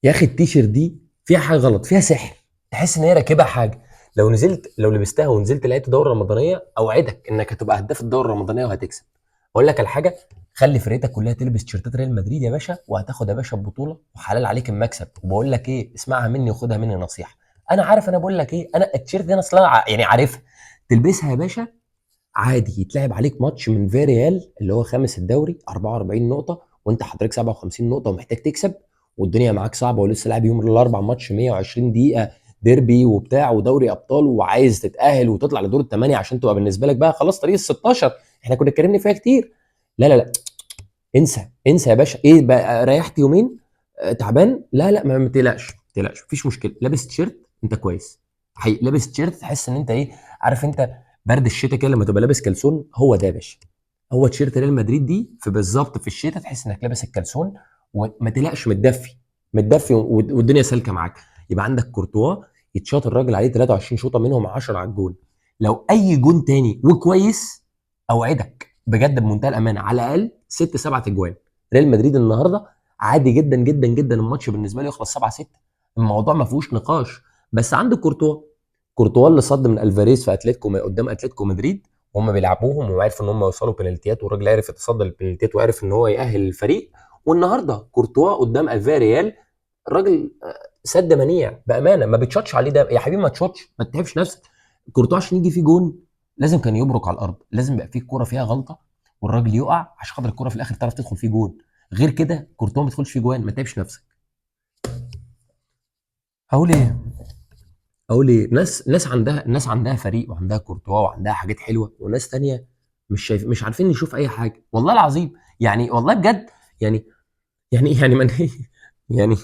يا اخي التيشيرت دي فيها حاجة غلط، فيها سحر، تحس ان هي راكبه حاجة. لو نزلت، لو لبستها ونزلت لعبت دوره رمضانيه، اوعدك انك هتبقى هداف الدورة الرمضانية وهتكسب. اقول لك على حاجة، خلي فرقتك كلها تلبس تيشيرتات ريال مدريد يا باشا، وهتاخد يا باشا البطولة وحلال عليك المكسب. وبقول لك ايه، اسمعها مني وخدها مني نصيحة، انا عارف انا بقول لك ايه، انا التيشيرت دي انا اصلا يعني عارفها. تلبسها يا باشا عادي، يتلعب عليك ماتش من فيريال اللي هو خامس الدوري 44 نقطة، وانت حضرتك 57 نقطة ومحتاج تكسب، والدنيا معاك صعبة، ولسه لاعب يوم الاربع ماتش 120 دقيقة ديربي وبتاع ودوري ابطال، وعايز تتاهل وتطلع لدور الثمانية عشان تبقى بالنسبة لك بقى خلاص طريق ال 16. احنا كنا اتكلمنا فيها كتير. لا لا لا، انسى انسى يا باشا. ايه بقى، ريحت يومين تعبان؟ لا لا، ما تقلقش ما تقلقش، مفيش مشكلة. لابس تيشيرت انت كويس حقيقي، لابس تيشيرت تحس ان انت ايه، عارف انت برد الشتاء كده لما تبقى لابس كلسون، هو ده يا باشا، هو تيشيرت ريال مدريد دي في بالظبط. في الشتاء تحس انك لابس الكلسون وما تقلقش، متدفي متدفي والدنيا سالكة معاك. يبقى عندك كورتوا يتشاط الراجل عليه 23 شوطه منهم 10 على الجون. لو اي جون تاني وكويس، اوعدك بجد بمنتهى الامانة على الاقل 6 7 اجوان. ريال مدريد النهارده عادي جدا جدا جدا، الماتش بالنسبة لي يخلص 7-6، الموضوع ما فيهوش نقاش. بس عندك كورتوا، كورتوا اللي صد من الفاريز في اتلتيكو قدام اتلتيكو مدريد وهم بيلعبوهم، وعرفوا ان هم يوصلوا بنالتيات، والراجل عرف يتصدى للبنالتيات وعرف ان هو يأهل الفريق. والنهارده كورتوا قدام الفاريال الراجل سد منيع بامانه، ما بتشطش عليه ده يا حبيبي، ما تشطش، ما تتعبش نفسك. كورتوا عشان يجي فيه جون لازم كان يبرك على الارض، لازم يبقى فيه كورة فيها غلطه والراجل يقع عشان خاطر الكورة في الاخر تعرف تدخل فيه جون. غير كده كورتوا ما تدخلش فيه جوان، ما تتعبش نفسك. هقول ايه، اقول ايه، ناس عندها فريق وعندها كورتوا وعندها حاجات حلوة، وناس تانية مش شايف، مش عارفين نشوف اي حاجة والله العظيم. يعني والله بجد، يعني يعني يعني من يعني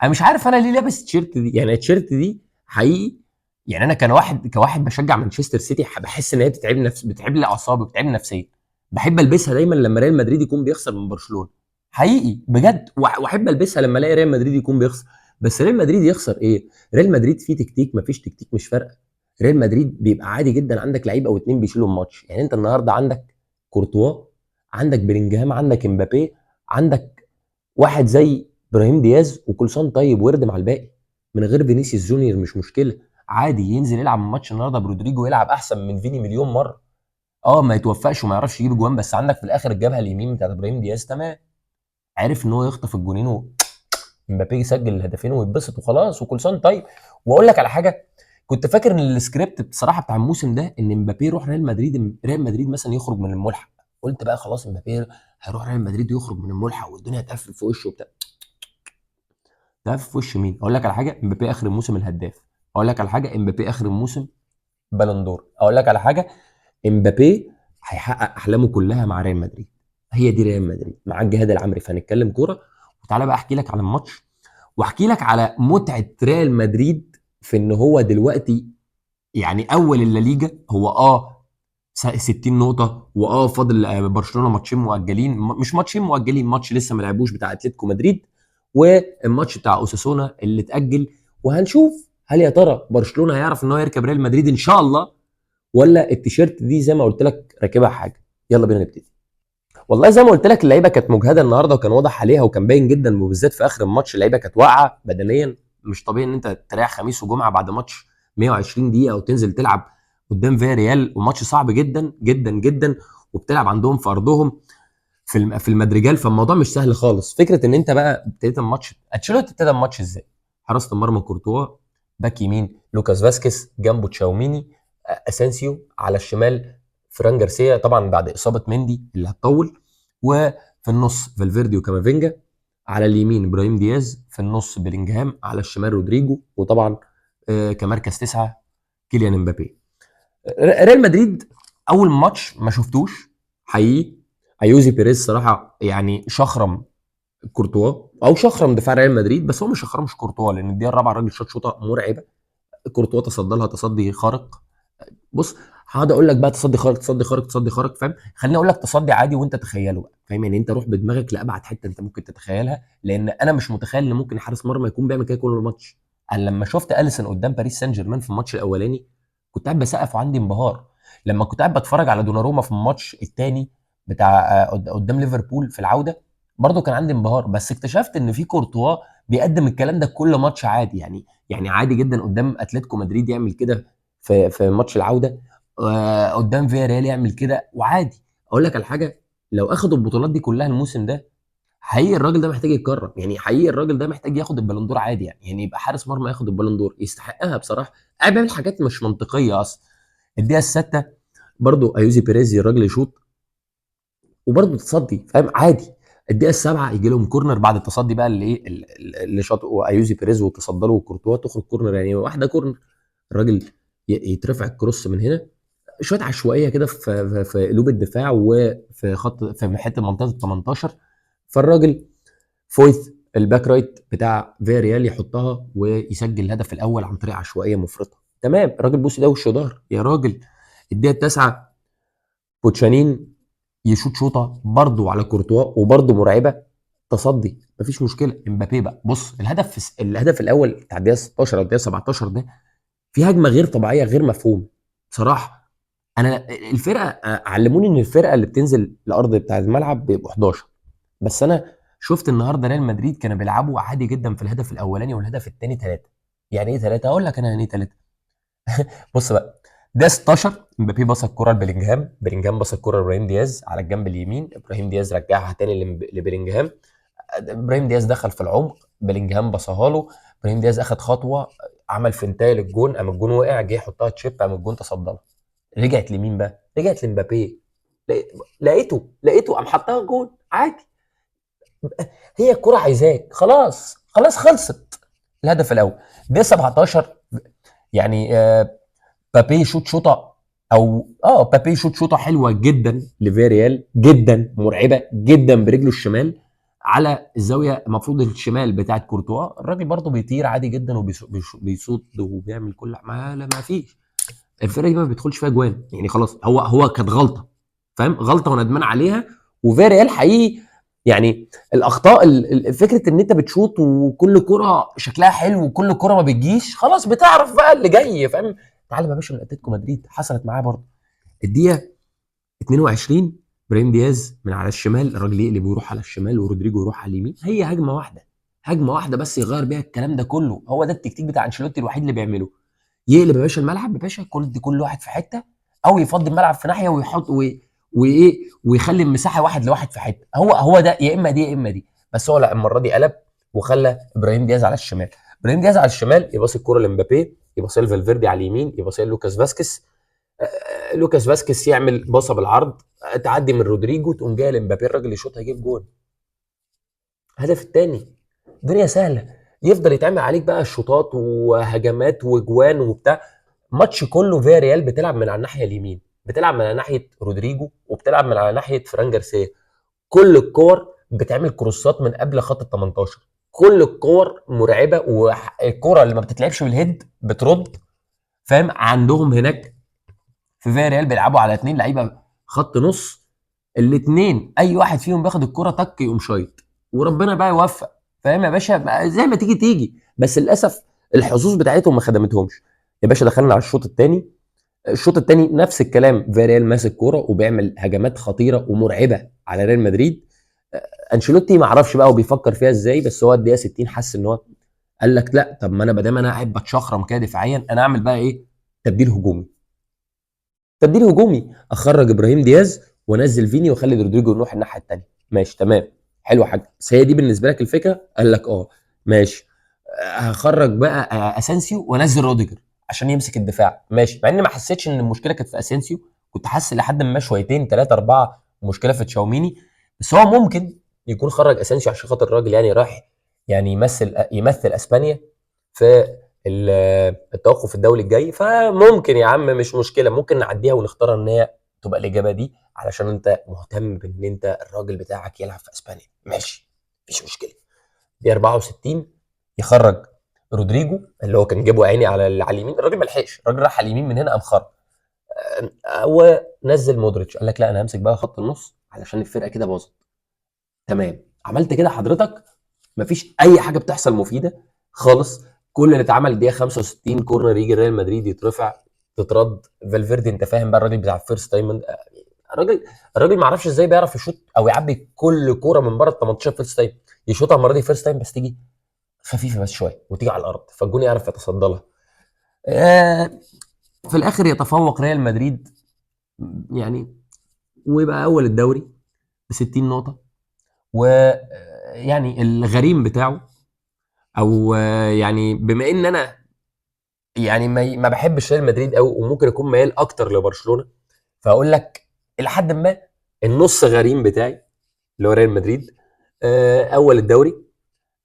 انا مش عارف انا ليه لابس التيشيرت دي، يعني التيشيرت دي حقيقي. يعني انا كان واحد كواحد بشجع مانشستر سيتي، بحس ان هي بتتعب نفس، بتتعب لي اعصابي، بتتعب نفسيا. بحب البسها دايما لما ريال مدريد يكون بيخسر من برشلونة حقيقي بجد، واحب البسها لما الاقي ريال مدريد يكون بيخسر. بس ريال مدريد يخسر ايه؟ ريال مدريد فيه تكتيك، مفيش تكتيك مش فارقه. ريال مدريد بيبقى عادي جدا عندك لعيب او اتنين بيشيلوا الماتش. يعني انت النهارده عندك كورتوا، عندك بلينجهام، عندك امبابي، عندك واحد زي ابراهيم دياز، وكل سنة طيب ورد مع الباقي من غير فينيسيوس جونيور مش مشكلة، عادي ينزل يلعب الماتش النهارده برودريجو يلعب احسن من فيني مليون مرة. ما يتوفقش وما يعرفش يجيب جوان، بس عندك في الاخر الجبهة اليمين بتاعت ابراهيم دياز تمام، عرف ان هو يخطف الجونين ومبابي يسجل الهدفين ويتبسط وخلاص، وكل سنة طيب. واقول لك على حاجة، كنت فاكر ان السكريبت بصراحة بتاع الموسم ده ان مبابي يروح ريال مدريد، ريال مدريد مثلا يخرج من الملحق. قلت بقى خلاص مبابي هيروح ريال مدريد ويخرج من الملحق والدنيا هتقفل في وشه وبتاع. تقفل في وش مين؟ اقول لك على حاجة، مبابي اخر الموسم الهداف. اقول لك على حاجة، مبابي اخر الموسم بالون دور. اقول لك على حاجة، مبابي هيحقق احلامه كلها مع ريال مدريد. هي دي ريال مدريد مع الجهاد العمري. فهنتكلم كورة، وتعالى بقى احكي لك على الماتش، واحكي لك على متعه ريال مدريد في ان هو دلوقتي يعني اول الليجا، هو 60 نقطة، فاضل برشلونة ماتشين مؤجلين، مش ماتشين مؤجلين، ماتش لسه ما لعبوش بتاع اتلتيكو مدريد، والماتش بتاع اوساسونا اللي اتأجل. وهنشوف هل يا ترى برشلونة هيعرف ان هو يركب ريال مدريد ان شاء الله، ولا التيشيرت دي زي ما قلت لك راكبها حاجة. يلا بينا نبتدي. والله زي ما قلت لك اللعيبة كانت مجهده النهارده، وكان واضح عليها وكان باين جدا، وبالذات في اخر الماتش اللعيبة كانت واقعه بدنيا. مش طبيعي ان انت تريح خميس وجمعه بعد ماتش 120 دقيقة وتنزل تلعب قدام فياريال، وماتش صعب جدا جدا جدا، وبتلعب عندهم في ارضهم في المدريجال، فالموضوع مش سهل خالص. فكرة ان انت بقى ابتديت الماتش، انشيلوتي ابتدى الماتش ازاي؟ حراسة المرمى كورتوا، باك يمين لوكاس فاسكيز، جنبه تشاوميني، اسانسيو، على الشمال فران جارسيا طبعا بعد اصابه مندي اللي هتطول، وفي النص فالفيردي وكامافينجا، على اليمين ابراهيم دياز، في النص بلينجهام، على الشمال رودريجو، وطبعا كمركز 9 كيليان امبابي. ريال مدريد اول ماتش ما شفتوش حقيقي، ايوزي بيريز صراحة يعني شخرم كورتوا او شخرم دفاع ريال مدريد، بس هو مش شخرمش كورتوا، لان الدقيقة الرابعة الراجل شاط شوطه مرعبة، كورتوا تصدى لها تصدي خارق. بص هقعد اقول لك بقى تصدي خارق تصدي خارق تصدي خارق، فاهم؟ خليني اقول لك تصدي عادي وانت تخيله بقى، فاهم؟ يعني انت روح بدماغك لابعد حتة انت ممكن تتخيلها، لان انا مش متخيل ان ممكن حارس مرمى يكون بيعمل كده كل ماتش. انا لما شفت اليسون قدام باريس سان جيرمان في الماتش الاولاني كنت قاعد بسقف وعندي انبهار. لما كنت قاعد بتفرج على دوناروما في الماتش الثاني بتاع قدام ليفربول في العودة برضه كان عندي انبهار، بس اكتشفت ان في كورتوا بيقدم الكلام ده كل ماتش عادي، يعني عادي جدا قدام اتلتيكو مدريد يعمل كده في ماتش العودة، قدام فيا ريال يعمل كده وعادي. اقول لك على حاجة، لو اخدوا البطولات دي كلها الموسم ده حقيقي الراجل ده محتاج يتكرم، يعني حقيقي الراجل ده محتاج ياخد البالون دور عادي، يعني يبقى حارس مرمى ياخد البالون دور، يستحقها بصراحة. قاعد بيعمل حاجات مش منطقية اصلا. الدقيقة السادسة برضو ايوزي بيريز الراجل يشوط وبرضه تصدي، فاهم؟ عادي. الدقيقة السابعة يجي لهم corner بعد التصدي بقى اللي ايه اللي شاطه ايوزي بيريز وتصدى له كورتوا، تخرج corner، يعني واحدة corner، الراجل يترفع ال cross من هنا، شوية عشوائية كده في قلوب الدفاع وفي خط في حتة منطقة ال 18، فالراجل فويث ال back right بتاع فياريال يحطها ويسجل الهدف الاول عن طريق عشوائية مفرطة. تمام، الراجل بوس ده وشه ظهر يا راجل. الدقيقة التاسعة بوتشانين يشوط شوطه برضه على كورتوا وبرضه مرعبة، تصدي مفيش مشكلة. امبابي بقى بص الهدف الاول بتاع الدقيقة 16 او الدقيقة 17 ده في هجمة غير طبيعية غير مفهومه بصراحة. انا الفرقة علموني ان الفرقة اللي بتنزل الارض بتاع الملعب بيبقوا 11، بس انا شفت النهارده ريال مدريد كانوا بيلعبوا عادي جدا في الهدف الاولاني والهدف الثاني 3. يعني ايه 3؟ اقول لك انا يعني ايه 3. بص بقى، ده 16 امبابي باص الكره لبلينجهام، بلينجهام باص الكره لابراهيم دياز على الجنب اليمين، ابراهيم دياز رجعها تاني لبلينجهام، ابراهيم دياز دخل في العمق، بلينجهام باصها له، ابراهيم دياز اخد خطوة عمل فنتايه للجون، قام الجون وقع، جه يحطها chip، قام الجون تصدى لها. رجعت لمين بقى؟ رجعت لمبابي، لقيته قام حطها جون عادي. هي الكره عايزاك، خلاص خلاص خلصت. الهدف الاول ده 17، يعني بابي شوت شوطه او بابي شوت شوطه حلوة جدا لفياريال، جدا مرعبة جدا برجله الشمال على الزاوية المفروض الشمال بتاعت كورتوا، الراجل برضه بيطير عادي جدا وبيصد وبيعمل كل ما لا ما فيش. الفرقة دي ما بيدخلش فيها جوان، يعني خلاص هو كانت غلطه، فاهم؟ غلطه وندمان عليها. وفياريال حقيقي يعني الاخطاء فكرة ان انت بتشوط وكل كره شكلها حلو وكل كره ما بتجيش، خلاص بتعرف بقى اللي جاي، فاهم؟ تعالى يا باشا من اتلتيكو مدريد حصلت معاه برضه. الدقيقة 22 ابراهيم دياز من على الشمال، الراجل يقلب ويروح على الشمال ورودريجو يروح على اليمين، هي هجمة واحدة، هجمة واحدة بس يغير بيها الكلام ده كله. هو ده التكتيك بتاع انشيلوتي الوحيد اللي بيعمله، يقلب يا باشا الملعب يا باشا، كل واحد في حتة، او يفضي الملعب في ناحية ويحط وايه ويخلي المساحة واحد لواحد في حتة. هو ده، يا اما دي يا اما دي. بس هو لا، المرة دي قلب وخلى ابراهيم دياز على الشمال، ابراهيم دياز على الشمال يباصي الكره لمبابي، يباصي لفالفيردي على اليمين، يباصي لوكاس فاسكيس، لوكاس فاسكيس يعمل باصة بالعرض، تعدي من رودريجو تقوم جاية لمبابي، الراجل يشوطها يجيب جون. الهدف الثاني. الدنيا سهلة، يفضل يتعمل عليك بقى شوطات وهجمات وجوان وبتاع. ماتش كله فياريال بتلعب من على الناحية اليمين، بتلعب من على ناحية رودريجو، وبتلعب من على ناحية فران جارسيا. كل الكور بتعمل كروسات من قبل خط ال 18، كل الكور مرعبة، والكره اللي ما بتتلعبش بال head بترد، فاهم؟ عندهم هناك في فياريال بيلعبوا على 2 لعيبة خط نص، الاثنين اي واحد فيهم بياخد الكره تك يقوم شايط، وربنا بقى يوفق، فاهم يا باشا؟ زي ما تيجي تيجي. بس للاسف الحظوظ بتاعتهم ما خدمتهمش يا باشا. دخلنا على الشوط الثاني، الشوط الثاني نفس الكلام، فياريال ماسك كورة وبيعمل هجمات خطيرة ومرعبه على ريال مدريد. انشيلوتي ما اعرفش بقى هو بيفكر فيها ازاي، بس هو الدقيقة 60 حس ان هو قال لك لا، طب ما انا ما دام انا قاعد بتشخرم كده دفاعيا، انا اعمل بقى ايه؟ تبديل هجومي. تبديل هجومي، اخرج ابراهيم دياز وانزل فيني واخلي رودريجو يروح الناحية الثانية. ماشي تمام، حلوة حاجة. بس هي دي بالنسبة لك الفكرة؟ قال لك ماشي، هخرج بقى اسانسيو وانزل روديجر عشان يمسك الدفاع. ماشي، مع اني ما حسيتش ان المشكلة كانت في اسانسيو، كنت حاسس لحد ما شويتين 3 4 مشكلة في تشاوميني، بس هو ممكن يكون خرج اسانسيو عشان خاطر الراجل يعني رايح يعني يمثل اسبانيا في التوقف الدولي الجاي، فممكن يا عم مش مشكلة، ممكن نعديها ونختار ان هي تبقى الاجابة دي علشان انت مهتم بان انت الراجل بتاعك يلعب في اسبانيا. ماشي مفيش مشكلة. دي 64 يخرج رودريجو اللي هو كان جابه عيني على اليمين، الراجل ما لحقش، الراجل راح على اليمين من هنا قام خرج، ونزل مودريتش، قال لك لا انا همسك بقى خط النص علشان الفرقة كده باظت. تمام، عملت كده حضرتك مفيش اي حاجة بتحصل مفيدة خالص. كل اللي اتعمل دقيقة 65 corner يجي ريال مدريد يترفع تترد فالفيردي، انت فاهم بقى الراجل بتاع ال first time، الراجل ما اعرفش ازاي بيعرف يشوط او يعبي كل كورة من بره ال 18 first time، يشوطها المرة دي first time بس تيجي خفيفة بس شوية وتيجي على الارض، فالجون يعرف يتصدى لها. في الاخر يتفوق ريال مدريد يعني، ويبقى اول الدوري ب 60 نقطة، ويعني الغريم بتاعه، او يعني بما ان انا يعني ما بحبش ريال مدريد قوي، وممكن اكون ميال اكتر لبرشلونة، فاقول لك الى حد ما النص غريم بتاعي اللي هو ريال مدريد، اول الدوري،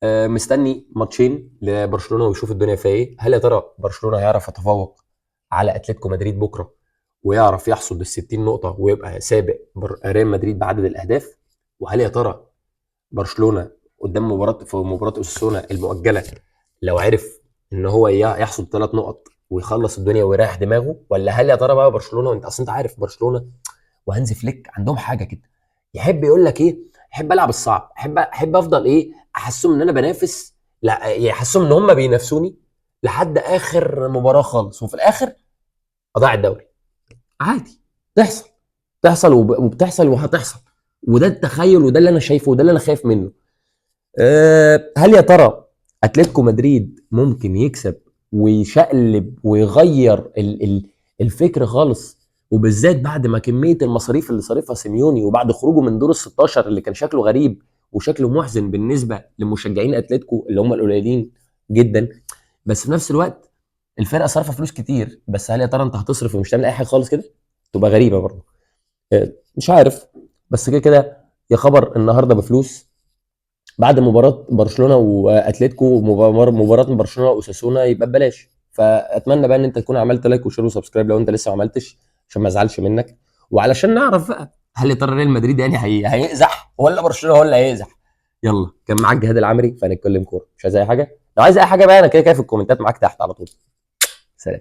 مستني ماتشين لبرشلونة ويشوف الدنيا فيها ايه. هل يا ترى برشلونة هيعرف يتفوق على اتلتيكو مدريد بكره ويعرف يحصد ال 60 نقطة ويبقى سابق ريال مدريد بعدد الاهداف؟ وهل يا ترى برشلونة قدام مباراة في مباراة اوساسونا المؤجلة لو عرف ان هو يحصد 3 نقط ويخلص الدنيا ويريح دماغه؟ ولا هل يا ترى بقى برشلونة، وانت اصل انت عارف برشلونة وهانز فليك عندهم حاجة كده، يحب يقول لك ايه، احب العب الصعب، احب افضل ايه، احسهم ان انا بنافس، لا يحسهم ان هم بينافسوني لحد اخر مباراة خالص، وفي الاخر اضيع الدوري. عادي، تحصل وبتحصل وهتحصل، وده التخيل وده اللي انا شايفه وده اللي انا خايف منه. هل يا ترى اتلتيكو مدريد ممكن يكسب ويشقلب ويغير الفكر خالص، وبالذات بعد ما كمية المصاريف اللي صارفها سيميوني، وبعد خروجه من دور ال 16 اللي كان شكله غريب وشكله محزن بالنسبة لمشجعين اتلتيكو اللي هم القليلين جدا، بس في نفس الوقت الفرقة صارفه فلوس كتير، بس هل يا ترى انت هتصرف ومش تعمل اي حاجة خالص كده؟ تبقى غريبة برضه. مش عارف، بس كده كده يا خبر النهارده بفلوس بعد مباراة برشلونة واتلتيكو ومباراة برشلونة واوساسونا يبقى ببلاش. فاتمنى بقى ان انت تكون عملت like و share و subscribe لو انت لسه ما عملتش، عشان ما ازعلش منك، وعلشان نعرف بقى هل يا ترى ريال مدريد يعني هيقزح ولا برشلونة هو اللي هيقزح. يلا، كان معاك جهاد العمري، فهنتكلم كورة. مش عايز اي حاجة، لو عايز اي حاجة بقى انا كده كده في الكومنتات معاك تحت على طول. سلام.